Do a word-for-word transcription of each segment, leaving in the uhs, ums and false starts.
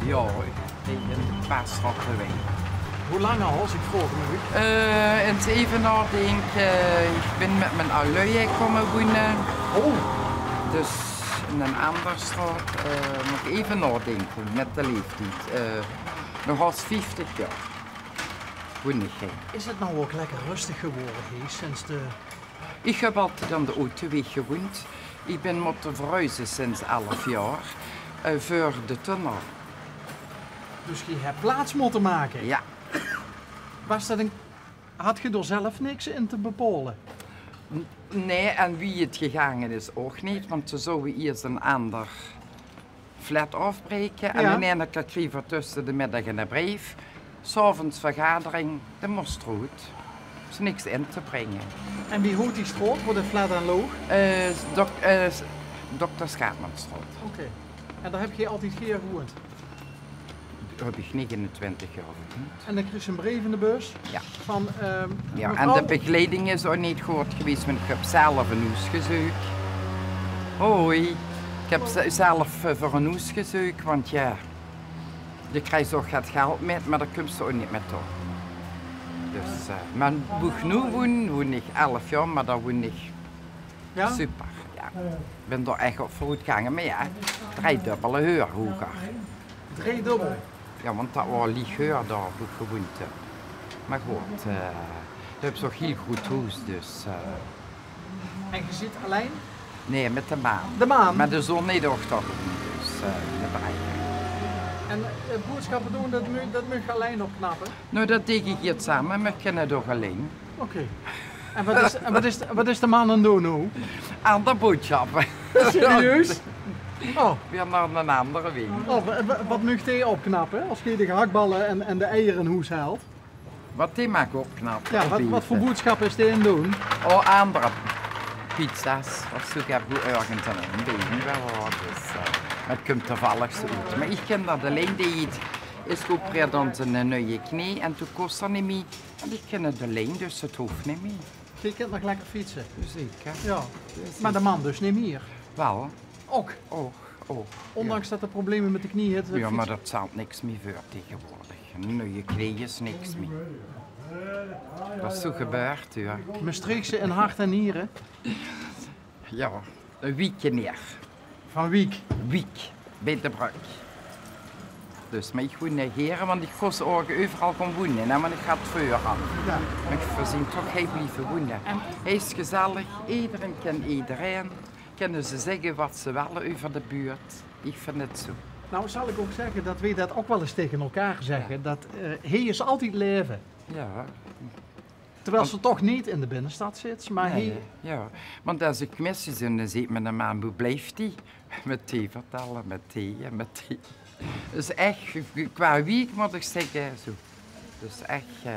Jao, ich bin ein paar straote wied. Wie lang al, es ich vraoge maag? Eh, ins effe naodinke. Ich bin mit mien alluie kómme woene. Oh. Dus in ein anger straot, eh, mót ich effe naodinke mit de laeftied. Eh, nog haos vieftig jaor woen ich hie. Is 't noe ouch lekker röstig gewore hie sinds de... Ich höb altied aan de Oeteweeg gewoend. Ich bin mótte verhuize sinds elf jaor, eh, veur de tunnel. Dus geer höb plaats mótte make? Jao. Waas det ein, hadt geer dao zelf niks in te bepaole? N-, nae, en wie 't gegange is ouch neet, want ze zouwe iers ein anger flat aafbraeke. En in eine kier kriege v'r tösse de middig eine breef. 's Aoves vergadering, de mós d'roet. Is niks in te bringe. En wie hoot die straot, wo de flat aan loog? Eh, dok-, eh, dokter Schaapmansstraot. Oké. En dao höb geer altied hie gewoend? Dao höb ich negenentwintig jaor gewoend. En dan krieg geer eine breef in de bus? Jao. Van, ehm, jao, en de begeleiding is ouch neet good gewaes, want ich höb zelf ein hoes gezeuk. Hoi. Ich höb ze-, zelf, eh, veur ein hoes gezeuk, want jao, de kriegs ouch get geld mit, mer dao kums se ouch neet mit toe. Dus, eh, mer wo ich noe woen, woen ich elf jaor, mer dao woen ich... Jao? Super, jao. Ich bin dao ech op veuroet gegange, mer jao, driedubbel heuger. Driedubbel? Jao, want det waor lieg heuger dao, wo ich gewoend höb. Mer good, eh, doe höbs ouch hiel good hoes, dus, eh. En geer zit allein? Nae, mit de maan. De maan? Mer de zon haet ouch dao gewoend, dus, eh, de brein. En, eh, boodsjappe doon, det mu-, det mót geer allein opknappe? Noe, det deeg ich hie same, mer ich kin 't ouch allein. Oké. En waat is, en waat is, waat is de maan aan 't doon noe? Aan de boodsjappe. Serieus? Oh. Weer nao ein anger waeg. Oh, wa-, wa-, waat mót dae opknappe es geer de gehaktballe en, en de eier in hoes haolt? Waat dae maak opknappe? Jao, waat, waat veur boodsjappe is dae aan 't doon? Oh, anger pizza's. Of zoe, ich höb good örges ein been waal, dus, eh, mer 't kump toevallig zoe oet. Mer ich kin det allein, dae is geopereerd aan zien nuuje knie en toen kós 'r neet mie. En ich kin 't allein, dus 't hoof neet mie. Geer kint nog lekker fietse? Zeker. Jao. Mer de maan dus neet mie? Waal. Ouch? Ouch, ouch. Ondanks det 'r probleme mit de knie haet, eh, fietse? Jao, mer det stelt niks mie veur taegewoordig. Ein nuuje knie is niks mie. Det is zoe gebeurd, jao. Mestreechse in hart en niere? Jao, ein wiekje neer. Van Wiek? Wiek, bie de brögk. Dus, mer ich woen neet hie, want ich kós ouch euveral gaon woene, hè, want ich had veur aan. Jao. Mer ich verzin toch hie blieve woene. En hie is gezellig, ederein kint ederein. Kinne ze zègke waat ze wille euver de buurt. Ich vinj 't zoe. Noe, zal ich ouch zègke det weej det ouch waal ins taege elkaar zègke, jao, det, eh, hie is altied laeve. Jao. Terwiel se toch neet in de binnestad zits, mer... Nae, hie, jao. Want es ich missie zeen, dan zaet miene maan: "Wo blief die?" Mit thee vertèlle, mit thee en mit thee. Dus ech, qua wiek mót ich zègke, zoe. Dus ech, eh.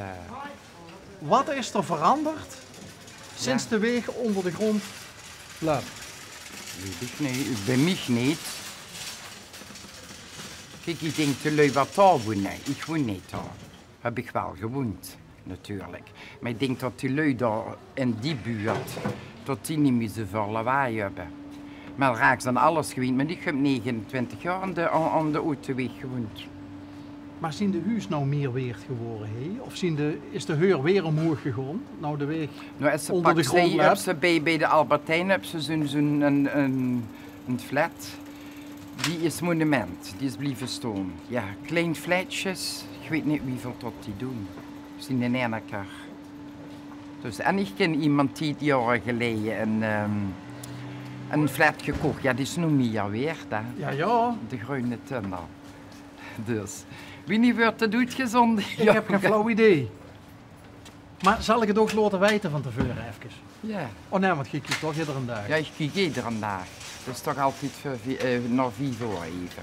Waat is d'r verangerd sinds de waeg ónger de grónd löp? Weit ich neet, bie mich neet. Kiek, ich dink de luuj waat dao woene, ich woen neet dao. Höb ich waal gewoend, natuurlik. Mer ich dink det die luuj dao in die buurt, det die neet mie zoeväöl lawaai höbbe. Mer raaks aan alles gewend, mer ich höb negenentwintig jaor aan de, aan, aan de Oeteweeg gewoend. Mer zeen de hoes noe mie waerd gewore, hè? Of zeen de, is de heur weer ómhoeg gegange? Noe, de waeg... Noe, es se ónger de grónd löp, höbs se bie, bie de Albert Heijn höbs se zoe'n, zoe'n, ein, ein, ein flat. Die is monument, die is blieve staon. Jao, klein flatsjes, ich weit neet wieväöl det die doon. Zeen in eine kier. Dus, en ich kin emes die haet jaore geleje ein, ehm, ein flat gekoch. Jao, die is noe mie waerd, hè. Jao, jao. De Greune Tunnel. Dus, wienie wuuert det oetzezónde? Ich höb gein flauw idee. Mer zal ich 't ouch laote weite van te veure efkes? Jao. Oh nae, want geer kiek toch eder daag? Jao, ich kiek eder daag. Det is toch altied veur vie-, eh, nao vief oor effe.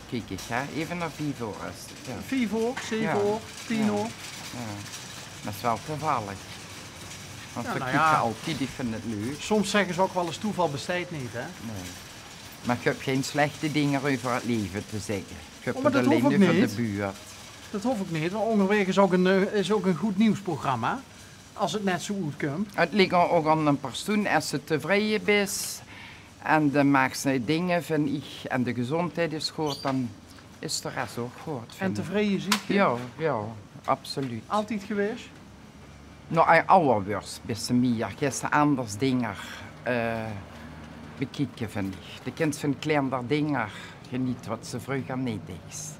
Kiek ich, hè? Effe nao vief oor is 't, jao. Vief oor, zeve oor, tien oor? Jao. Mer 't is waal toevallig. Want veer kieke altied, ich vinj 't leuk. Soms zègke ze ouch waal ins: toeval besteit neet, hè? Nae. Mer ich höb gein slechte dinger euver 't laeve te zègke. Ich höb 't allein euver de buurt. Det hoof ouch neet, want Óngerwaeg is ouch ein, eh, is ouch ein good nuutsprogramma, es 't net zoe oetkump. 't Ligk ouch aan ein persoon, es se tevreje bis en de maaks dinger, vinj ich, en de gezóndheid is good, dan Is de res ouch good, vinj ich. En tevreje zeet geer? Jao, jao, absoluut. Altied gewaes? Noe, es se awwer weurs, bis se mie, geis se anders dinger, eh, bekieke, vinj ich. De kins van kleiner dinger geniete wat se vreuger neet deis.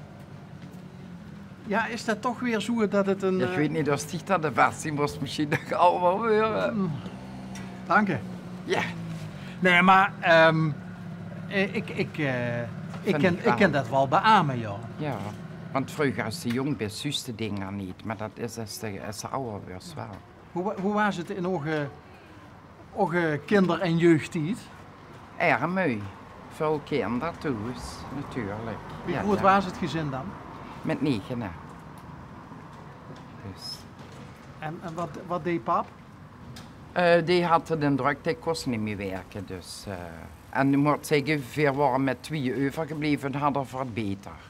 Jao, is det toch weer zoe det het ein, ich weit neet of dich det de versie mós mesjien nog awwer weure. Dank dich. Jao. Nae, mer, ehm, eh, ich, ich, eh, ich kin, ich kin det waal beame, jao. Jao, want vreuger es se jónk bis, zuus se dinger neet, mer det is es se, es se awwer weurs waal. Wie wa-, wie waas het in oge, oge kinder- en jeugdtied? Erm, väöl kinder thoes, natuurlik. Wie groeat waas het gezin dan? Mit nege, hè. Dus. En, en wat, wat deej pap? Eh, dae haw 't drök, dae kós neet mie wirke, dus, eh, en ich mót zègke, veer wore mit twieë euvergebleve en hadde v'r 't baeter.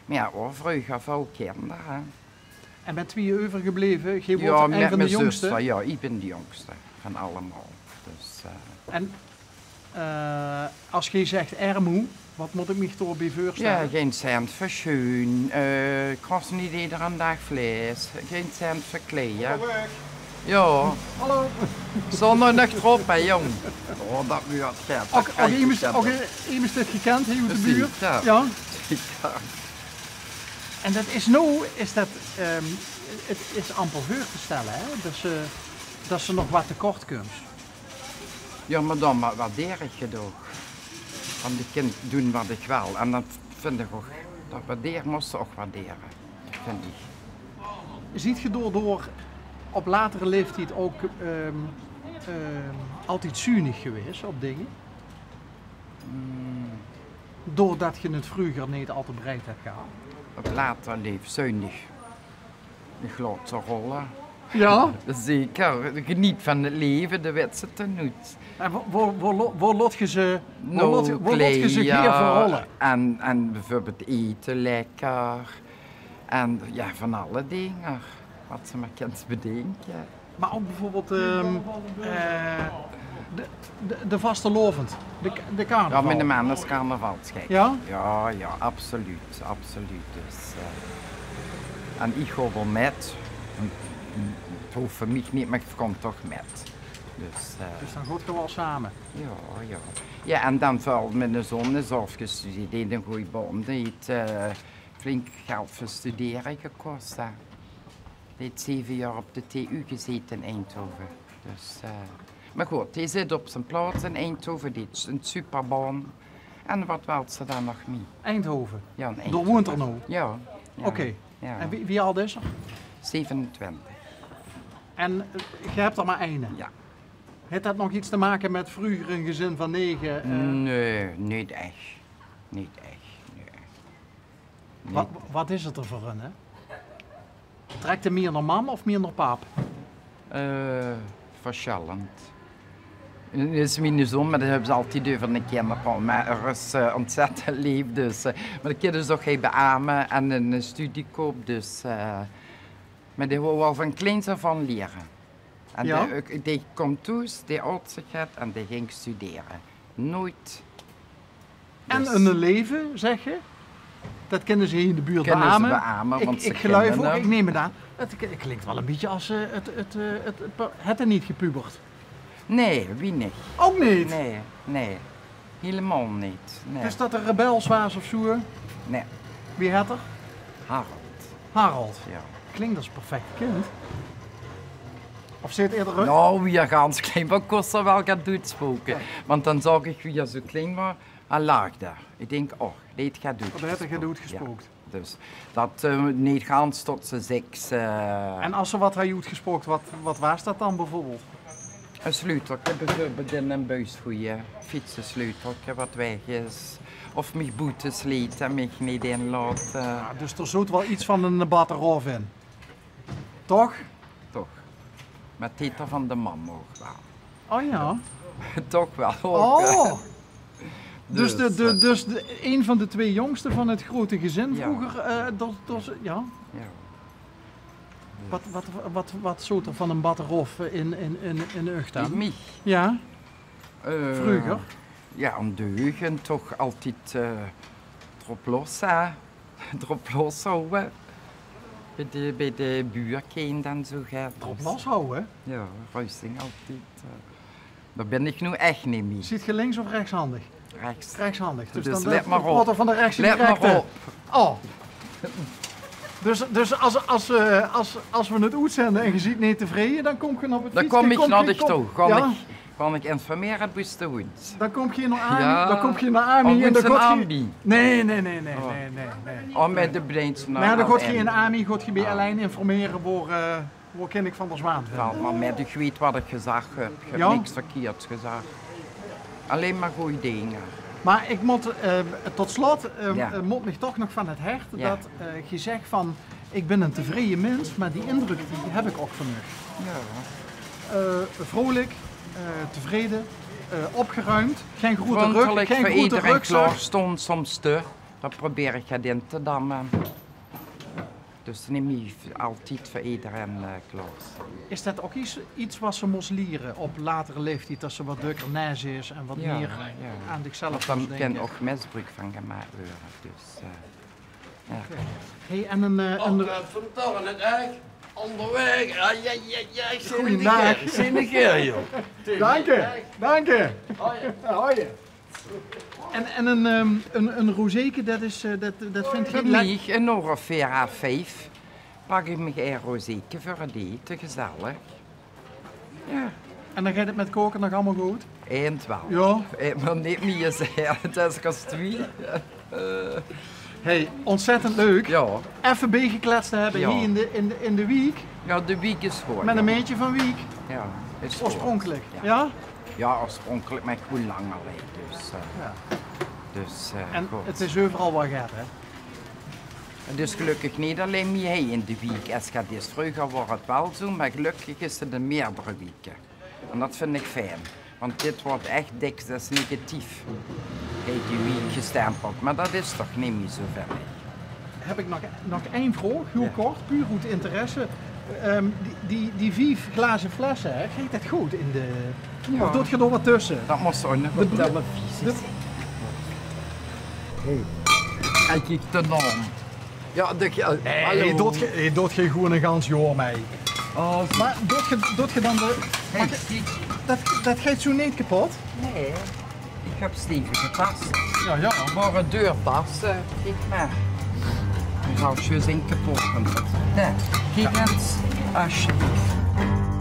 Mer jao, hoor, vreuger väöl kinder, hè. En mit twieë euvergebleve, geer waort ein van de jóngste? Jao, ich bin de jóngste van allemaol. Dus, eh. En, eh, es geer zèkt ermoe, wat mót ich mich daobie veurstelle? Jao, gein cent veur sjoen, eh, kós neet eder daag vleis, gein cent veur kleier. Jao. Hallo. Zónger nog drop, hè, jóng. Oh, det wuuert get. Ouch, ouch emes, ouch emes det geer kènt, hè, oet de buurt? Precies, jao. Jao. Jao. En det is noe, is det, ehm, het is amper veur te stelle, hè, det se, det se nog wat te kort kums. Jao, mer dan wa-, waardeer ich het ouch. Want ich kin doon wat ich wil. En det vinj ich ouch, det waardeer, mós se ouch waardere, vinj ich. Zeet geer daodoor op latere laeftied ouch, ehm, ehm, altied zuinig gewaes op dinger? Mm. Doordet geer het vreuger neet al te breid höb gehad? Op later leef, zuinig. Ich laot ze rolle. Jao? Zeker. Geniet van het laeve, det wèts se te noets. En wo, wo, wo lo-, wo laot geer ze, wo laot, wo laot geer ze gaer veur rolle? En, en bieveurbeeld ete lekker. En jao, van alle dinger. Wat se mer kins bedinke. Mer ouch bieveurbeeld, ehm, eh, de, de, de vastelaovend, de, de carnaval. Jao, miene man is carnavalsgek. Jao? Jao, jao, absoluut, absoluut. Dus, eh, en ich gaon waal mit. Het hoof veur mich neet, mer ich kóm toch mit. Dus, eh. Dus dan gaot geer waal same? Jao, jao. Jao, en dan veural miene zoon is aafgestudeerd, haet ein gooj baan, haet, eh, flink geld veur studere gekós, hè. Dae haet zeve jaor op de T U gezete in Eindhoven. Dus, eh, mer good, dae zit op zien plaots in Eindhoven, dae haet ein superbaan. En wat wils se dan nog mie? Eindhoven? Jao, in Eindhoven. Dao woont 'r noe? Jao, jao. Oké. Jao. En wie, wie aad is 'r? Zevenentwintig. En, eh, geer höb 'r mer eine? Jao. Haet det nog get te make mit vreuger ein gezin van nege, eh? Nae, neet ech. Neet ech, nae. Wa-, wat is het d'r veur ein, hè? Trèk 'r mie nao mam of mie nao pap? Eh, versjèllend. 't Is miene zoon, mer dao höbbe ze altied euver, eine kinderpaal. Mer 'r is, eh, ontzettend leef, dus, eh, mer de kinjer zag hae beame en ein, eh, studie koup, dus, eh, mer dae wou waal van kleins aaf aan liere. En jao? Dae, eh, dae kóm thoes, dae aot zich get en dae ging studere. Noeit. En ein laeve, zègk geer? Det kinne ze hie in de buurt beame. Kinne ze beame, want ze kinne 'm. Ich geluif ouch, ich num 't aan. Het k-, klink waal ein bietje es, eh, het, het, eh, het, het pa-, haet 'r neet gepuberd? Nae, wie neet. Ouch neet? Nae, nae. Hielemaol neet, nae. Dus det 'r rebels waas of zoe? Nae. Wie hèt 'r? Harold. Harold? Jao. Klink es ein perfect kind. Of zit 'r eerder... Noe, wie 'r gans klein waas, kós 'r waal get oetsjpoke. Jao. Want dan zaog ich, wie 'r zoe klein waas, hae laagde. Ich dink, och, dae haet get oetsjpoke. Oh, dae haet get oetsjpoke. Jao. Dus det, eh, neet gans tot ze ziek, eh. En es ze get haw oetsjpoke, wat, wat waas det dan bieveurbeeld? Ein sleutelke bieveurbeeld in ein buis goeje, fietsesleutelke wat weg is. Of mich boete sleet en mich neet inlaot, eh. Jao, dus d'r zoot waal get van ein batteraof in. Toch? Toch. Mer 't haet 'r van de mam ouch waal. Oh jao. Toch waal ouch. Oh. Dus de, de, dus de, ein van de twee jóngste van het grote gezin vreuger, eh, det, det, jao. Jao. Wat, wat, wat, wat zoot 'r van ein batteraof in, in, in, in uch dan? Mich? Jao. Eh, vreuger? Jao, ondeugend, toch altied, eh, d'rop los, hè. Drop los hawwe. Bij de, bij de buurkindj en zo get. Drop los hawwe? Ja, ruzie altied. Eh. Dao bin ich noe ech neet mie. Ziet ge links- of rechtshandig? Rechts. Rechtshandig. Dus dan let maar op. Van de rechts in de rechter. Let maar op. Oh. Dus, dus als, als, eh, als, als we het oetzenden en ge ziet niet tevreden, dan kom je op het fietsje. Dan kom ich nao dich toe. Kan ich informeren, boeste hoend. Dan kom je naar Ami. Ja. Dan kom je naar Ami en dan gaat je... Nee, nee, nee, nee, nee, nee. Oh, met de Breins naar... Maar dan gaat je in Ami, gaat je bij Alain informeren voor, eh, Wo kin ich van de Zwaan vinde? Wel, maar met, ich weet wat ich gezag höb. Ich höb niks verkeerds gezag. Allein maar gooj dinger. Maar ich mót, eh, tot slot, eh, mót mich toch nog van het hert dat, eh, ge zegt van, ich bin ein tevreje mins, maar die indruk die höb ich ouch van uch. Ja. Eh, vrolijk, eh, tevreden, eh, opgeruimd, geen grote rug, geen grote rugzak. Vriendelijk, veur ederein klaorstaon, soms te. Dao probeer ich het in te damme. Dus neet mie altied veur ederein, eh, klaor. Is det ouch iets, iets wat ze mós liere op latere leeftied, dat ze wat dökker nae is en wat mie aan zichzelf mós dinke? Want dan kan ouch misbruuk van gemaak waere, dus, eh, ja. Oké. Hey, en ein, eh, ein... Van Torren, het echt. Onderweg. Ah, ja, ja, ja, ich zeen 'm neet mier. Goeiedaag. Ich zeen 'm neet mier, joh. Dank je, dank je. Hoi. Hoi. En, en ein, ehm, ein, ein rozeeke, det is, eh, det, det vindt ge... Veur mich, ein oor of veer à vief pak ich mich ein rozeeke veur het ete, gezellig. Ja. En dan geit het met koke nog allemaol good? Eindj waal. Ja. Eh, maar neet mie, zeg. Det is kastwiel. Eh. Hey, ontzettend leuk. Ja. Effe beejgekletst te höbbe hie in de, in de, in de wiek. Ja, de wiek is good. Met ein maedje van wiek. Ja, is good. Oorspronkelijk, ja? Ja, oorspronkelijk, maar ich woen langer weg, dus, eh, dus, eh, en good. Het is euveral waal get, hè? Het is gelökkig neet allein mie hie in de wiek. Es get is, vreuger waor het waal zo, maar gelökkig is het in meerdere wieke. En det vind ich fijn, want dit wuuert ech dèks es negatief bie die wiek gestempeld, maar det is toch neet mie zo, vinj ich. Höb ich nog, nog ein vraog, hiel kort, puur oet interesse. Ehm, die, die, die vief glazen flesse, hè, geit det good in de... Ja. Of doot ge d'r wat tösse? Det mós ouch nog op televisie zeen. Hey, kiek de naam. Ja, de, eh, hallo. Doot ge, doot ge gewoen ein gans jaor mei. Oh. Maar doot ge, doot ge dan de... Hey, kiek. Det, det geit zo neet kepot? Nee, ich höb stevige passe. Ja, ja. Wore deurpasse, kiek maar. Dan zal ich ze zeen kepot. Nee, kiek ens, alsjeblieft.